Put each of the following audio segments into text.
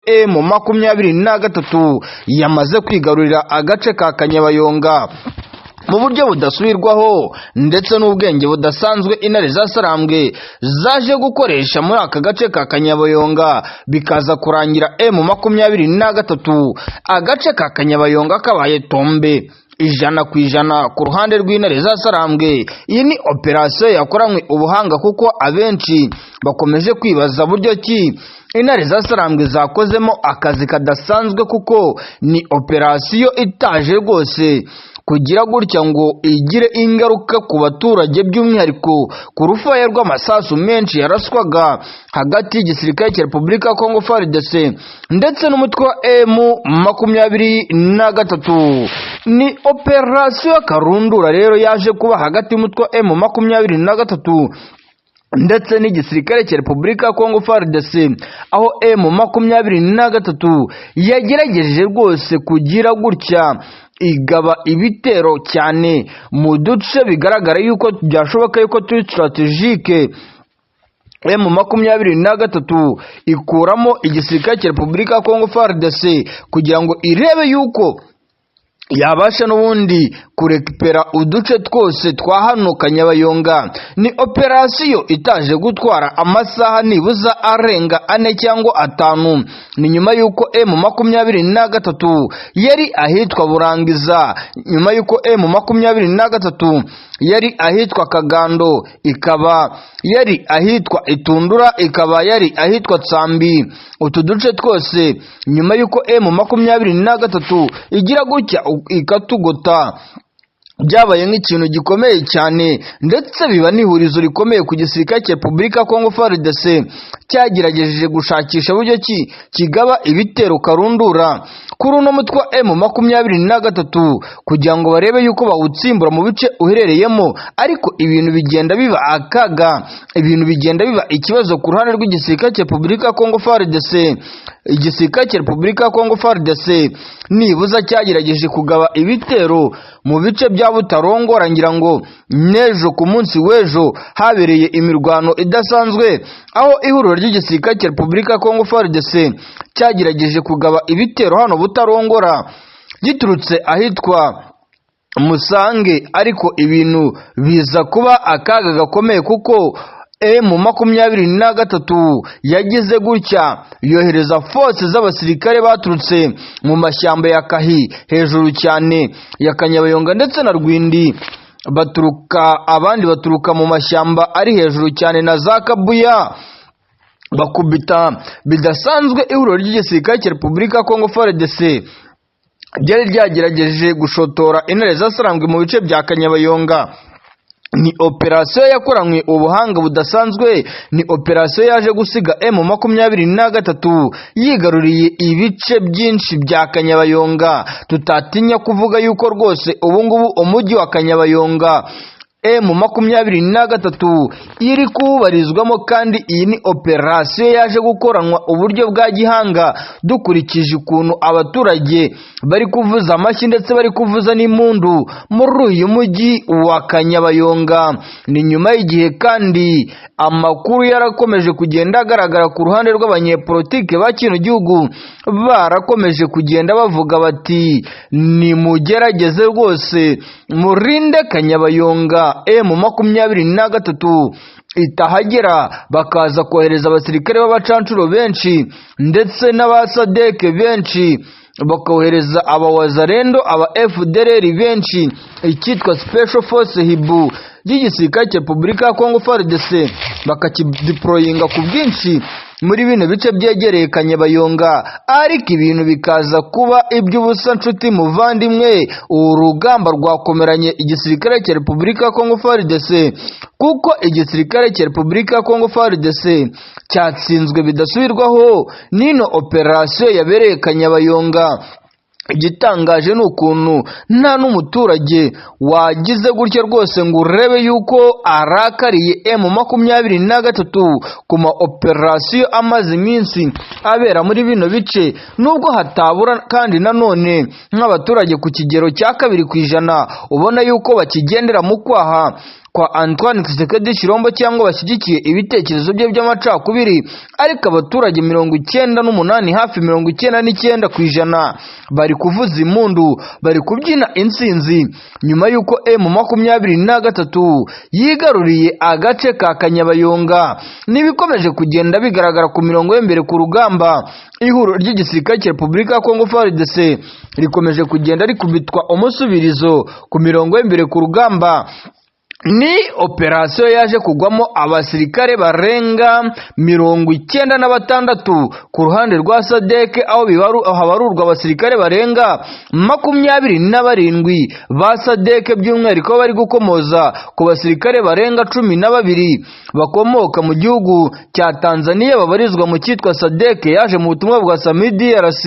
M23 yamaze kwigarurira agace ka Kanyabayonga mu buryo budasubirwaho, ndetse n'ubwenge budasanzwe intare za Sarambwe zaje gukoresha muri aka gace ka Kanyabayonga, bikaza kurangira M23 agace ka Kanyabayonga kabaye tombe 100% ku ruhande rw'intare za Sarambwe. Iyi ni operasiyo yakoranywe ubuhanga, kuko abenshi bakomeje kwibaza buryo ki intare za Sarambwe zakozemo akazi kadasanzwe, kuko ni operasiyo itaje rwose kugira gutya ngo igire ingaruka ku baturage, by'umwihariko ku rufaya rw'amasasu menshi yaraswaga hagati y'igisirikare cya Repubulika ya Congo FARDC ndetse n'umutwe wa M23. Ni operasiyo karundura rero yaje kuba hagati y'umutwe wa M23 ndetse n'igisirikare cya Repubulika ya Congo FARDC, aho M23 yagerageje rwose kugira gutya igaba ibitero cyane mu duce bigaragara yuko byashoboka yuko turi stratégique. M23 ikuramo igisirikare cya Repubulika ya Congo FARDC kugira ngo irebe yuko yabasha n'ubundi kurekipera uduce twose twa hano Kanyabayonga. Ni operasiyo itaje gutwara amasaha nibuza arenga 4 cyangwa 5. Ni nyuma y'uko M23 yari ahitwa Burangiza, nyuma y'uko M23 yari ahitwa Kagando, ikaba yari ahitwa Itundura, ikaba yari ahitwa Tsambi. Utu duce twose, nyuma y'uko M23 igira gutya ikatugota, byabaye nk'ikintu gikomeye cyane, ndetse biba n'ihurizo rikomeye ku gisirikare cya Repubulika ya Congo FARDC cyagerageje gushakisha buryo ki kigaba ibitero karundura kuri uno mutwe wa M23 kugira ngo barebe yuko bawutsimbura mu bice uherereyemo, ariko ibintu bigenda biba akaga, ibintu bigenda biba ikibazo ku ruhande rw'igisirikare cya Repubulika ya Congo FARDC. Igisirikare cya Repubulika ya Congo FARDC nibuza cyagerageje kugaba ibitero mu bice bya Butarongora, ngira ngo n'ejo ku munsi w'ejo habereye imirwano idasanzwe, aho ihuriro ry'igisirikare cya Repubulika ya Congo FARDC cyagerageje kugaba ibitero hano Butarongora giturutse ahitwa Musange, ariko ibintu biza kuba akaga gakomeye, kuko M23 yagize gutya yohereza force z'abasirikare baturutse mu mashyamba ya Kahi hejuru cyane ya Kanyabayonga ndetse na Rwindi, baturuka abandi baturuka mu mashyamba ari hejuru cyane na za Kabuya, bakubita bidasanzwe ihuriro ry'igisirikare cya Repubulika ya Congo FARDC ryari ryagerageje gushotora intare zasarambwe mu bice bya Kanyabayonga. Ni operasiyo yakoranywe ubuhanga budasanzwe, ni operasiyo yaje gusiga M23 yigaruriye ibice byinshi bya Kanyabayonga. Tutatinya kuvuga yuko rwose ubu ngubu umujyi wa Kanyabayonga M23 iri kuwubarizwamo, kandi iyi ni operasiyo yaje gukoranwa uburyo bwa gihanga, dukurikije ukuntu abaturage bari kuvuza amashyi ndetse bari kuvuza n'impundu muri uyu mujyi wa Kanyabayonga. Ni nyuma y'igihe kandi amakuru yarakomeje kugenda agaragara ku ruhande rw'abanyepolitike ba kino gihugu, barakomeje kugenda bavuga bati: "Nimugerageze rwose murinde Kanyabayonga, M23 itahagera bakaza kohereza abasirikare b'abacancuro benshi ndetse n'abasadeke benshi, bakohereza abawazarendo, aba FDLR benshi, icyitwa Special Force Hibu ry'igisirikare cya Repubulika ya Congo FARDC bakakideployinga ku bwinshi muri bino bice byegereye Kanyabayonga", ariko ibintu bikaza kuba iby'ubusa. Nshuti muvandimwe, uru rugamba rwakomeranye igisirikare cya Repubulika ya Congo FARDC, kuko igisirikare cya Repubulika ya Congo FARDC cyatsinzwe bidasubirwaho n'ino operasiyo yabereye Kanyabayonga. Igitangaje ni ukuntu nta n'umuturage wagize gutya rwose ngo urebe yuko arakariye M23 ku ma operasiyo amaze iminsi abera muri bino bice, nubwo hatabura kandi nanone nk'abaturage ku kigero cya 2% ubona yuko bakigendera mu kwaha. kwa Antoine Tshisekedi Tshilombo cyangwa bashyigikiye ibitekerezo bye by'amacakubiri, ariko abaturage 98, hafi 99% bari kuvuza impundu, bari kubyina intsinzi nyuma y'uko M23 yigaruriye agace ka Kanyabayonga. N'ibikomeje kugenda bigaragara ku mirongo y'imbere ku rugamba, ihuriro ry'igisirikare cya Repubulika ya Congo FARDC rikomeje kugenda rikubitwa umusubirizo ku mirongo y'imbere ku rugamba. Ni operasiyo yaje kugwamo abasirikare barenga 96 ku ruhande rwa SADC, aho habarurwa abasirikare barenga 27 ba SADC, by'umwihariko bari gukomoza ku basirikare barenga 12 bakomoka mu gihugu cya Tanzania babarizwa mu cyitwa SADC yaje mu butumwa bwa SAMIDRC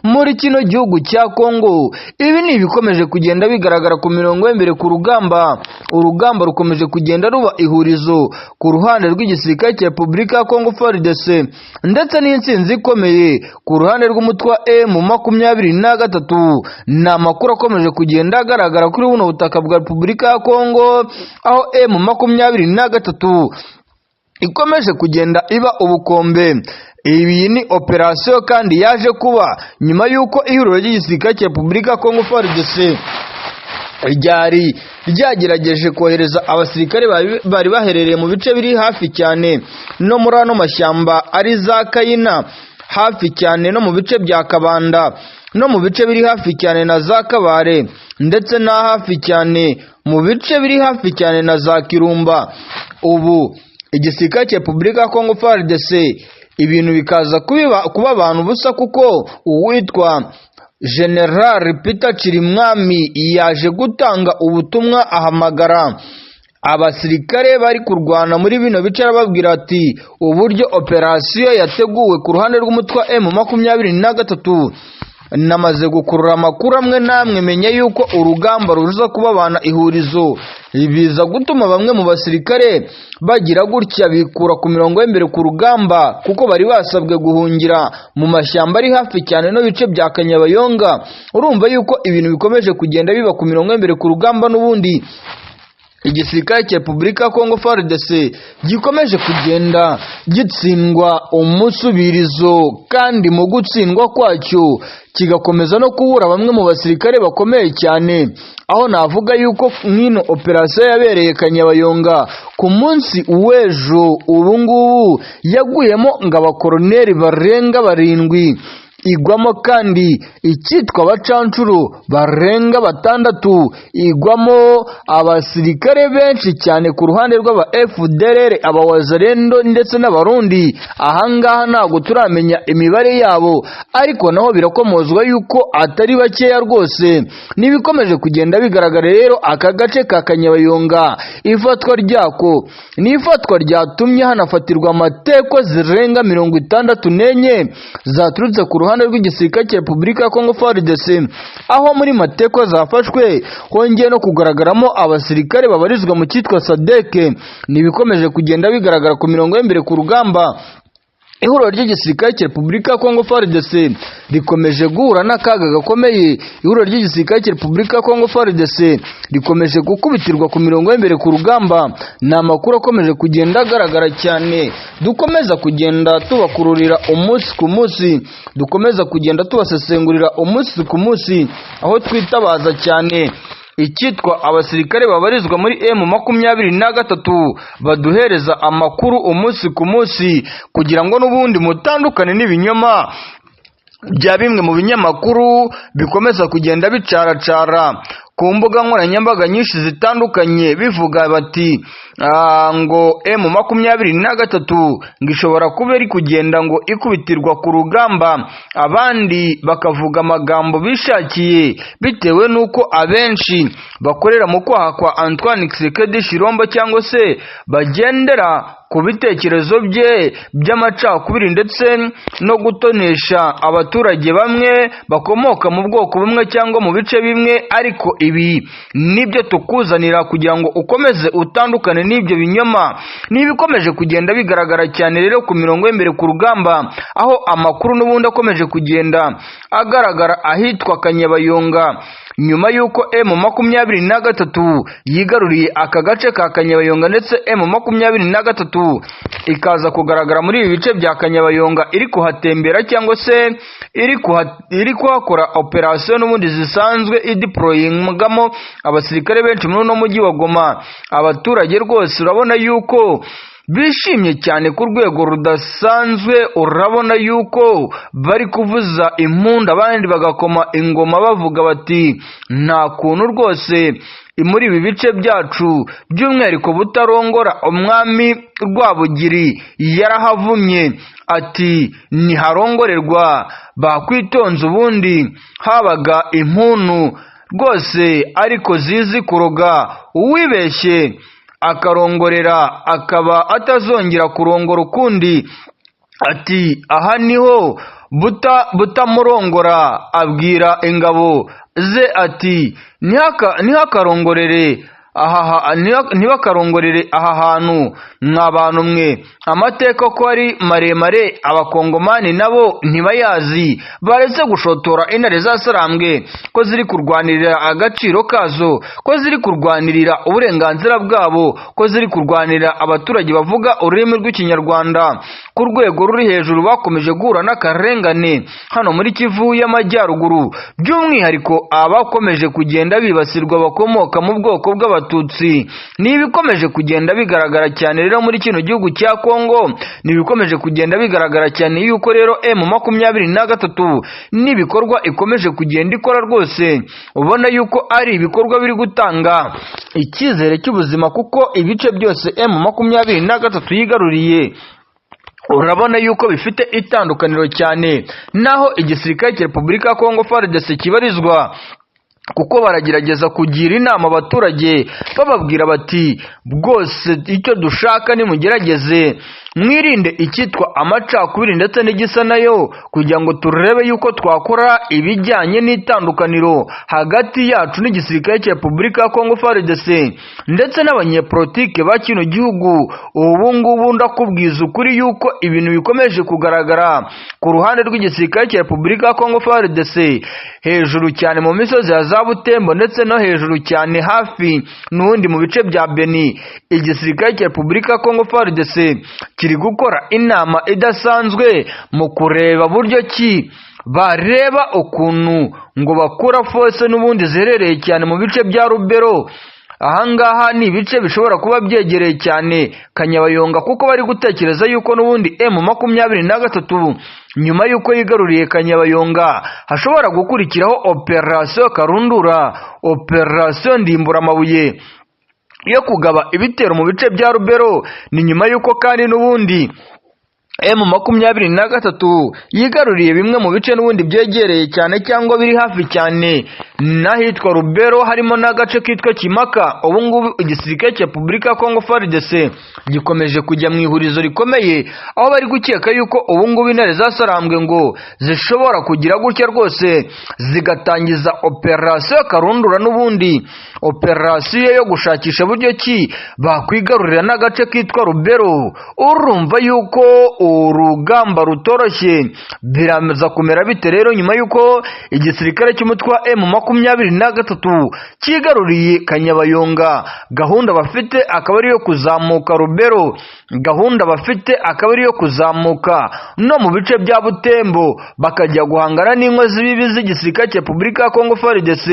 muri kino gihugu cya Congo. Ibi ni ibikomeje kugenda bigaragara ku mirongo y'imbere ku rugamba. Urugamba rukomeje kugenda ruba ihurizo ku ruhande rw'igisirikare cya Repubulika ya Congo FARDC, ndetse n'intsinzi ikomeye ku ruhande rw'umutwe wa M23. Ni amakuru akomeje kugenda agaragara kuri buno butaka bwa Repubulika ya Congo, aho M23 ikomeje kugenda iba ubukombe. Iyi ni operasiyo kandi yaje kuba nyuma y'uko ihuriro ry'igisirikare cya Repubulika ya Congo FARDC ryari ryagerageje kohereza abasirikare bari baherereye mu bice biri hafi cyane no muri ano mashyamba ari za Kayina, hafi cyane no mu bice bya Kabanda, no mu bice biri hafi cyane na za Kabare, ndetse na hafi cyane mu bice biri hafi cyane na za Kirumba. Ubu igisirikare cya Repubulika ya Congo FARDC ibintu bikaza kuba abantu ubusa, kuko uwitwa General Peter Chirimwami yaje gutanga ubutumwa, ahamagara abasirikare bari kurwana muri bino bice, arababwira ati: "Uburyo operasiyo yateguwe ku ruhande rw'umutwe wa M23, namaze gukurura amakuru amwe namwe, menya yuko urugamba ruza kubabana ihurizo." Biza gutuma bamwe mu basirikare bagira gutya bikura ku mirongo y'imbere ku rugamba, kuko bari basabwe guhungira mu mashyamba ari hafi cyane no bice bya Kanyabayonga. Urumva yuko ibintu bikomeje kugenda biba ku mirongo y'imbere ku rugamba, n'ubundi igisirikare cya Repubulika ya Congo FARDC gikomeje kugenda gitsindwa umusubirizo, kandi mu gutsindwa kwacyo kigakomeza no kubura bamwe mu basirikare bakomeye cyane, aho navuga yuko nk'ino operasiyo yabereye Kanyabayonga ku munsi w'ejo, ubu ngubu yaguyemo ngo abakoroneri barenga barindwi, igwamo kandi icyitwa abacancuro barenga batandatu, igwamo abasirikare benshi cyane ku ruhande rw'aba FDLR, abawazalendo ndetse n'abarundi. Ahangaha ntabwo turamenya imibare yabo, ariko naho birakomozwa yuko atari bakeya rwose. N'ibikomeje kugenda bigaragara rero, aka gace ka Kanyabayonga, ifatwa ryako ni ifatwa ryatumye hanafatirwa amateko zirenga 64 zaturutse ku ruhande rw'igisirikare cya Repubulika ya Congo FARDC, aho muri mateko zafashwe hongeye no kugaragaramo abasirikare babarizwa mu cyitwa SADC. Ni ibikomeje kugenda bigaragara ku mirongo y'imbere ku rugamba. Ihuriro ry'igisirikare cya Repubulika ya Congo FARDC rikomeje guhura n'akaga gakomeye. Ihuriro ry'igisirikare cya Repubulika ya Congo FARDC rikomeje gukubitirwa ku mirongo y'imbere ku rugamba. Ni amakuru akomeje kugenda agaragara cyane, dukomeza kugenda tubakururira umunsi ku munsi, dukomeza kugenda tubasesengurira umunsi ku munsi, aho twitabaza cyane icyitwa abasirikare babarizwa muri M23 baduhereza amakuru umunsi ku munsi, kugira ngo n'ubundi mutandukane n'ibinyoma bya bimwe mu binyamakuru bikomeza kugenda bicaracara ku mbuga nkoranyambaga nyinshi zitandukanye, bivuga bati ngo M23 ngo ishobora kuba iri kugenda ngo ikubitirwa ku rugamba, abandi bakavuga amagambo bishakiye bitewe n'uko abenshi bakorera mu kwaha kwa Antoine Tshisekedi Tshilombo cyangwa se bagendera ku bitekerezo bye by'amacakubiri ndetse no gutonesha abaturage bamwe bakomoka mu bwoko bumwe cyangwa mu bice bimwe. Ariko ibi nibyo tukuzanira kugira ngo ukomeze utandukane n'ibyo binyoma. N'ibikomeje kugenda bigaragara cyane rero ku mirongo y'imbere ku rugamba, aho amakuru n'ubundi akomeje kugenda agaragara ahitwa Kanyabayonga. Nyuma y'uko M23 yigaruriye aka gace ka Kanyabayonga, ndetse M23 ikaza kugaragara muri ibi bice bya Kanyabayonga iri kuhatembera cyangwa se iri kuhakora operasiyo n'ubundi zisanzwe, ideployingamo abasirikare benshi muri uno mujyi wa Goma, abaturage rwose urabona yuko bishimye cyane ku rwego rudasanzwe. Urabona yuko bari kuvuza impundu, abandi bagakoma ingoma, bavuga bati: "Nta kuntu rwose muri ibi bice byacu, by'umwihariko Butarongora, umwami Rwabugiri yarahavumye ati ntiharongorerwa, bakwitonze, ubundi habaga impundu rwose ariko zizi kuroga, uwibeshye akarongorera akaba atazongera kurongora ukundi." Ati: "Aha niho buta butamurongora." Abwira ingabo ze ati: "Ntihakarongorere aha, ntibakarongorere aha hantu mwa bantu mwe. Amateka ko ari maremare, abakongomani nabo ntibayazi. Baretse gushotora intare zasarambwe, ko ziri kurwanirira agaciro kazo, ko ziri kurwanirira uburenganzira bwabo, ko ziri kurwanirira abaturage bavuga ururimi rw'Ikinyarwanda ku rwego ruri hejuru, bakomeje guhura n'akarengane hano muri Kivu y'Amajyaruguru, by'umwihariko abakomeje kugenda bibasirwa bakomoka mu bwoko bw'Abatutsi." Ni ibikomeje kugenda bigaragara cyane rero muri kino gihugu cya Kongo, ni ibikomeje kugenda bigaragara cyane yuko rero M23 n'ibikorwa ikomeje kugenda ikora rwose ubona yuko ari ibikorwa biri gutanga icyizere cy'ubuzima, kuko ibice byose M23 yigaruriye urabona yuko bifite itandukaniro cyane naho igisirikare cya Repubulika ya Kongo FARDC kibarizwa, kuko baragerageza kugira inama abaturage, bababwira bati: "Bwose icyo dushaka nimugerageze mwirinde icyitwa amacakubiri ndetse n'igisa nayo, kugira ngo turebe yuko twakora ibijyanye n'itandukaniro hagati yacu n'igisirikare cya Repubulika ya Kongo FARDC ndetse n'abanyepolitike ba kino gihugu." Ubu ngubu ndakubwiza ukuri yuko ibintu bikomeje kugaragara ku ruhande rw'igisirikare cya Repubulika ya Kongo FARDC, hejuru cyane mu misozi ya za Butembo ndetse no hejuru cyane hafi n'ubundi mu bice bya Beni, igisirikare cya Repubulika ya Kongo FARDC kiri gukora inama idasanzwe mu kureba buryo ki bareba ukuntu ngo bakura force n'ubundi ziherereye cyane mu bice bya Rubero. Ahangaha ni ibice bishobora kuba byegereye cyane Kanyabayonga, kuko bari gutekereza yuko n'ubundi M23 nyuma y'uko yigaruriye Kanyabayonga hashobora gukurikiraho operasiyo Karundura, operasiyo Ndimburamabuye yo kugaba ibitero mu bice bya Rubero. Ni nyuma y'uko kandi n'ubundi M23 yigaruriye bimwe mu bice n'ubundi byegereye cyane cyangwa biri hafi cyane n'ahitwa Rubero, harimo n'agace kitwa Kimaka. Ubu ngubu igisirikare cya Repubulika ya Kongo FARDC gikomeje kujya mu ihurizo rikomeye, aho bari gukeka yuko ubu ngubu intare zasarambwe ngo zishobora kugira gutya rwose zigatangiza operasiyo Karundura, n'ubundi operasiyo yo gushakisha buryo ki bakwigarurira n'agace kitwa Rubero. Urumva yuko urugamba rutoroshye. Biraza kumera bite rero nyuma y'uko igisirikare cy'umutwe wa M23 cyigaruriye Kanyabayonga? Gahunda bafite akaba ari iyo kuzamuka Rubero, gahunda bafite akaba ari iyo kuzamuka no mu bice bya Butembo, bakajya guhangana n'inkozi bibi z'igisirikare cya Repubulika ya Kongo FARDC,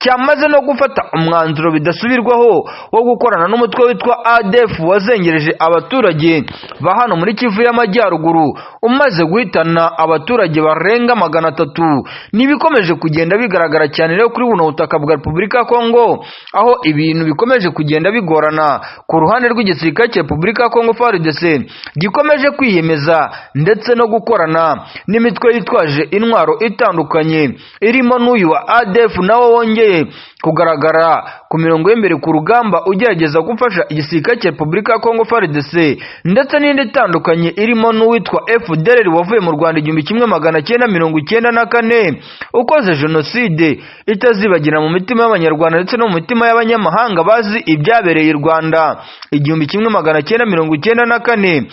cyamaze no gufata umwanzuro bidasubirwaho wo gukorana n'umutwe witwa ADF wazengereje abaturage ba hano muri Kivu y'Amajyaruguru, umaze guhitana abaturage barenga 300. N'ibikomeje kugenda bigaragara cyane rero kuri buno butaka bwa Repubulika ya Kongo, aho ibintu bikomeje kugenda bigorana ku ruhande rw'igisirikare cya Repubulika ya Kongo FARDC, gikomeje kwiyemeza ndetse no gukorana n'imitwe yitwaje intwaro itandukanye, irimo n'uyu wa ADF nawo wongeye kugaragara ku mirongo y'imbere ku rugamba ugerageza gufasha igisirikare cya Repubulika ya Kongo FARDC, ndetse n'indi itandukanye irimo n'uwitwa FDLR wavuye mu Rwanda 1994, ukoze jenoside itazibagirana mu mitima y'Abanyarwanda ndetse no mu mitima y'abanyamahanga bazi ibyabereye i Rwanda 1994.